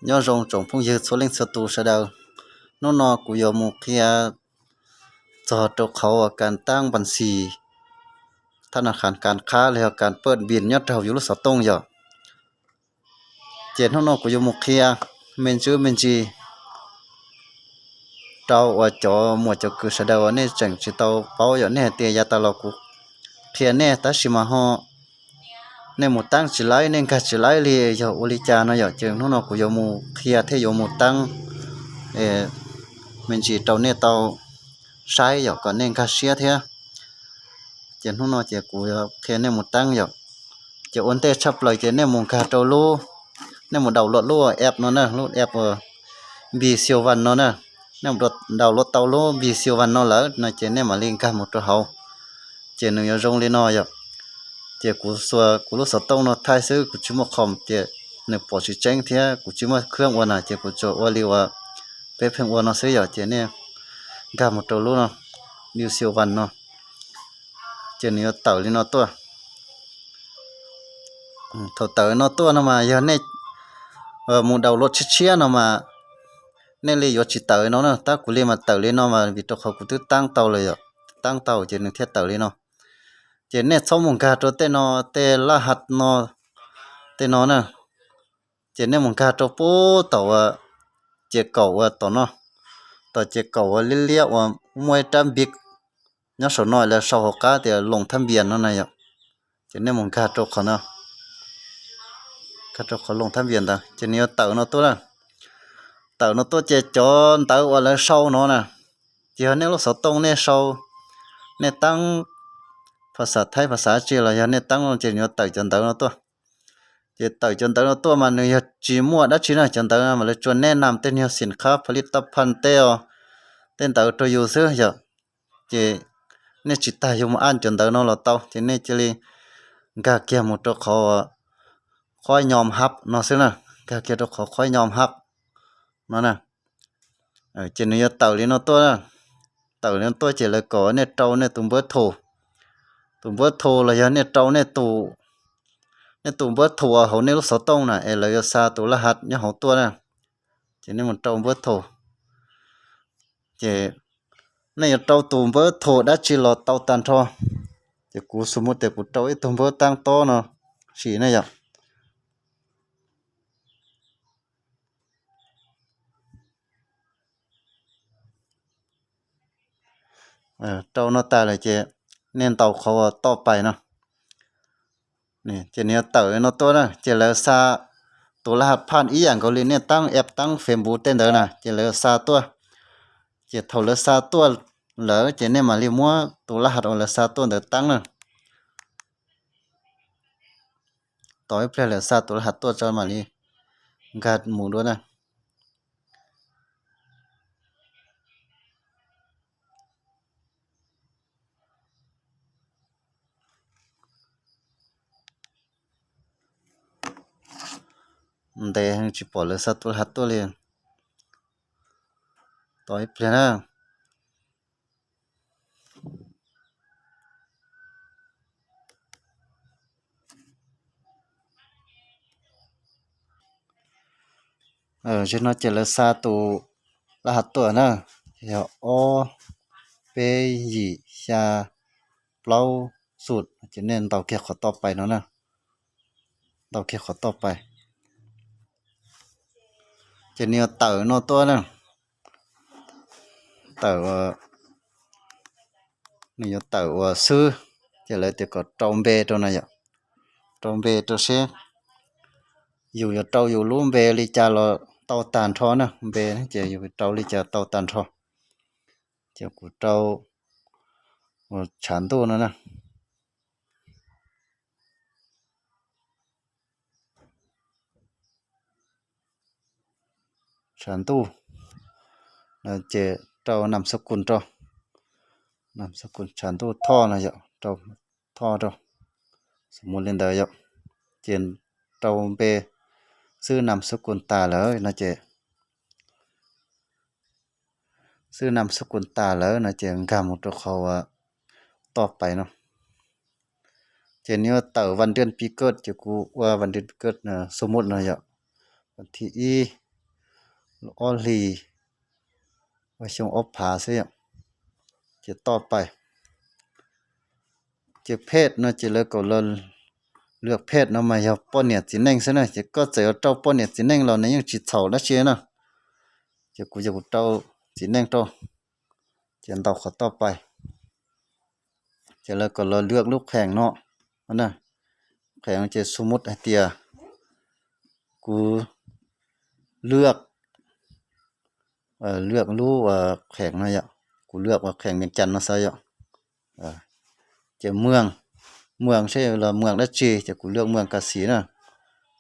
Nyob zoo tsoom phooj ywg txhua leej txhua tus sawv daws. Hnub no kuv yuav mus qhia txog rau qhov uas kas tab npas xis, thab nas khas kas qhab los yog kas paj npis nyob rau yus lub xov tooj yom. Ces hnub no kuv yuav mus qhia me ntsis me ntsis rau uas cov muam cov kwv sawv daws uas nej tseem tsis tau paub yom, nej hais tias yav tas los kuv qhia nej tab sis mas ho nej mus tab tsis laib, nej nkag tsis laib li, yog ua li cas no yom. Ces hnub no kuv yuav mus qhia thiab yuav mus tab me ntsis rau nej tau saib yom, kom nej nkag siab thiab. Ces hnub no ces kuv yuav qhia nej mus tab yom. Ces ua ntej tshaj plaws ces nej mus nkag rau lub, nej mus download lub app no na, lub app uas Npis Xiu Vas no na. Nej mus download tau lub Npis Xiu Vas no lawm no ces nej mam li nkag mus rau hauv. Ces nws yuav zoo li no yom. Ces kuv xuas kuv lub xov tooj no thaij xwb, kuv tsis muaj qhom ces nws pom tsis tseeb thiab kuv tsis muaj khab ua na, ces kuv tsuas ua li uas peb pheej ua no xwb yom. Ces nej nkag mus rau lub no, Npis Xiu Vas no, ces nws yuav tawm li no tuaj. Thaum tawm no tuaj no mas yog nej mus download tshiab tshiab no mas nej li yuav tsis tawm no na, tab kuv li mas tawm li no mas vim rau qhov kuv twb tab tau lawm yom, tab tau ces nws thiaj tawm li no. Ces nej txhob mus nkag rau tej no, tej laj hat no, tej no na. Ces nej mus nkag rau puag tom uas ces kaum uas tom no, tom ces kaum uas liab liab uas muaj ib rab npis nyob saum no lawv sau hauv qab tias Loos Thab Npias no na yom. Ces nej mus nkag rau qhov no, nkag rau qhov Loos Thab Npias ntawd ces nws yuav tawm no tuaj na. Tawm no tuaj ces cov ntawv uas lawv sau no na, ces yog nej lub xov tooj nej sau, nej tab phas xas Thaib phas xas tsi los yog nej tab no ces nws yuav tawm cov ntawv no tuaj. Ces tawm cov ntawv no tuaj mas nws yog tsis muaj dab tsi na, cov ntawv no mas lawv tsuas nej nam tej niag xim khab pha li toj phan tej os, tej ntawd rau yus xwb yom. Ces nej tsis tas yus mus aj cov ntawv no los tau, ces nej cia li nkag kiag mus rau qhov qhob nyom hab no xwb na, nkag kiag rau qhov qhob nyom hab no na. Ces nws yuav tawm li no tuaj, tawm li no tuaj ces lawv kom nej rau nej tus npawb thum, tus npawb thum los yog nej rau nej tus npawb thum uas hauv nej lub xov tooj na es lawv yuav xa tus laj hat nyob hauv tuaj na. Ces nej mus rau npawb thum, ces nej yuav rau tus npawb thum dab tsi los tau tag nrho. Ces kuv xus mus tias kuv rau ib tug npawb tab tob no sim ne yom. Rau no tas lawm ces nej ntaus qhov uas toj pais no, ces nws yuav tawm no tuaj na. Ces lawv xa tus laj hat phaj ib yam nkaus li nej tab app tab Facebook tej ntawd na, ces lawv xa tuaj. Ces thaum lawv xa tuaj lawm ces nej mam li muab tus laj hat uas lawv xa tuaj ntawd tab na. Tos ib pliag lawv xa tus laj hat tuaj tso mam li nkag mus dua na. Ntev tsis pom lawv xa tus laj hat tuaj li. Tos ib pliag na. Tam sim no ces lawv xa tus laj hat tuaj na, yog ob peb yim xya plaub xum, ces nej ntaus kiag qhov toj pais no na, ntaus kiag qhov toj pais. Ces nws yuav tawm no tuaj na, tawm, nws yuav tawm uas xwb, ces lawv tias kom rau npe rau no yom, rau npe rau seb yus yuav rau yus lub npe li cas los tau tag nrho na, npe ces yus rau li cas tau tag nrho. Ces kuv rau uas tshav ntuj no na. Tshav ntuj no ces rau nam xab kus rau, nam xab kus tshav ntuj thoj no yom, rau thoj rau, xab mus li ntawd yom. Ces rau npe xwb nam xab kus tas lawm no ces, xwb nam xab kus tas lawm no ces nkag mus rau qhov uas toj pais no. Ces nws yuav tawm vas ntiaj pi kawj, ces kuv ua vas ntiaj pi kawj xab mus no yom, vas thib ib, ob hlis, ua xyoo ob phav xwb yom. Ces toj pais. Ces phej no ces lawv kom los lwaj phej no mas yog poj niam txiv neej xwb na, ces koj txawm yuav rau poj niam txiv neej los nws yeej tsis txhaum dab tsi na. Ces kuv yog kuv rau txiv neej rau, ces ntaus qhov toj pais. Ces lawv kom los lwaj lub qheem no, qheem ces xu mub hais tias kuv lwaj, lwaj lub qheem no yom, kuv lwaj ua qheem Vias Cas no xwb yom. Ces muag, muag seb los muag dab tsi, ces kuv lwaj muag Kas Xis na,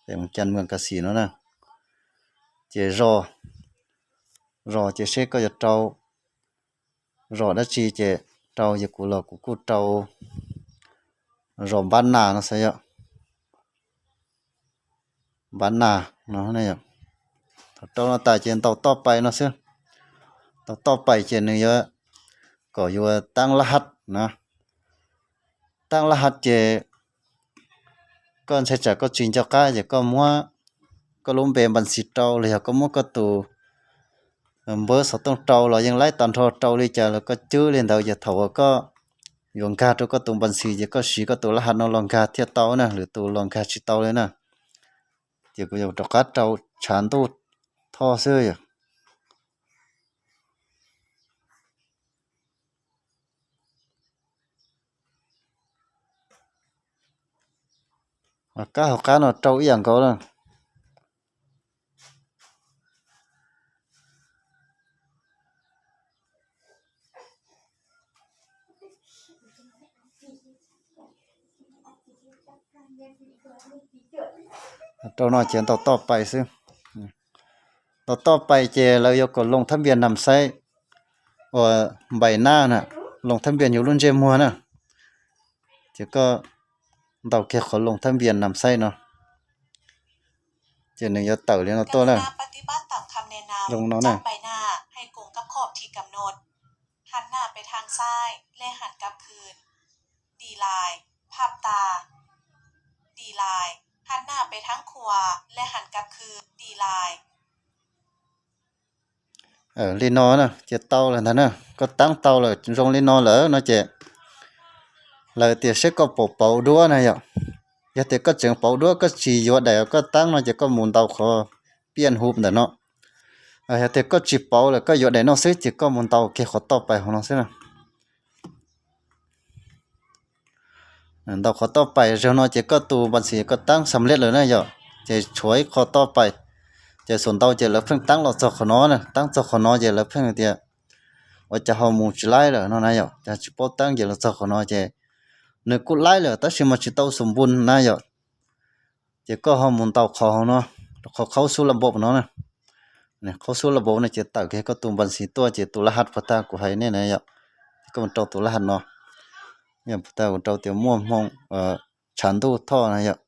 qheem Vias Cas muag Kas Xis no na. Ces zos, zos ces seb koj yuav rau zos dab tsi ces rau, yog kuv los kuv kuj rau zos Npab Nas no xwb yom. Npab Nas no. Thaum rau no tas ces ntaus toj pais no xwb. Ntaus toj pais ces nws yuav kom yuav taab lab hab na. Taab lab hab ces koj ntshai tsam koj tsis nco qab ces koj muab koj lub npe npas xis rau los yog koj muab koj tus npawb xov tooj rau los yeej laib tag nrho, rau li cas los koj cwb li ntawd ces thaum uas koj yuav nkag rau koj tus npas xis ces koj siv koj tus lab hab no los nkag thiaj tau na, lwm tus los nkag tsis tau li na. Ces kuv yuav rov qab rau tshav ntuj thoj xwb yom. Kab hauv qab no rau ib yam nkaus na. Rau no ces ntaus toj pais xwb. Ntaus toj pais ces lawv yuav kom loo thab npias nam xaib uas npais nab na, loo thab npias yus lub ntsej muag na. Ces koj ntaus kiag qhov loo thab npias nam xaib no, ces nws yuav tawm li no tuaj na. Loo no na. Li no na ces tau lawm ntag na. Koj taab tau lawm zoo li no lawm no ces lawv tias saib koj puas pauv duab na yom. Yog tias koj tseem pauv duab koj tsis yuav daim koj taab no ces koj mus ntaus qhov piaj huv ntawm no. Yog tias koj tsis pauv lawm koj yuav daim no xwb ces koj mus ntaus kiag qhov toj pais hauv no xwb na. Ntaus qhov toj pais zaum no ces koj tus npas xis koj taab xam lej lawm na yom, ces tshuav ib qho toj pais. Ces xuas ntau ces lawv pheej taab los txog qhov no na, taab txog qhov no ces lawv pheej tias ua cas ho mus tsis laib lawm no na yom, cas tsis paub taab ces los txog qhov no ces nws kuj laib lawm tab sis mas tsis tau xum npun na yom. Ces koj ho mus ntaus qhov hauv no, qhov khaub xub la npaum no na. Khaub xub la npaum no ces tawm kiag koj tus npas xis tuaj ces tus lab hab puag ta kuv hais nej na yom, ces koj mus rau tus lab hab no, yog puag ta kuv rau tias muaj hmoo tshav ntuj thoj na yom.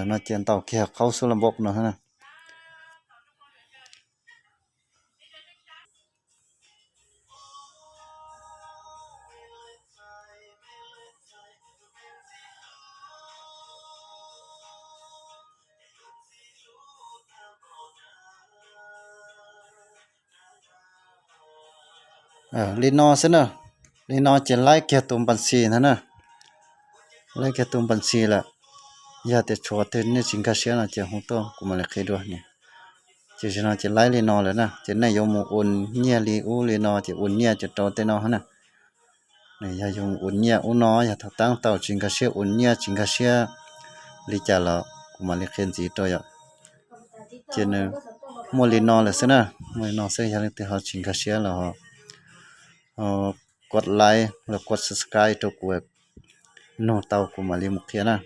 No ces ntaus kiag khaub xub la npaum no. Li no xwb na, li no ces laib kiag tus npas xis ntag na. Laib kiag tus npas xis lawm. Yog tias tshuav twg nej tsis nkag siab no ces hu tuaj kuv mam li qhia dua. Ces zaum no ces laib li no lawm na, ces nej yuav mus ua nyiaj li ub li no ces ua nyiaj ces rau tej no na. Yog yuav mus ua nyiaj ub no, yog thaum taab tau tsis nkag siab ua nyiaj tsis nkag siab li cas los kuv mam li qhia ntxiv rau yom. Ces nws muaj li no lawm xwb na, muaj li no xwb, yog leej twg ho tsis nkag siab los kuv like los kuv subscribe rau kuv, nug tau kuv mam li mus qhia na.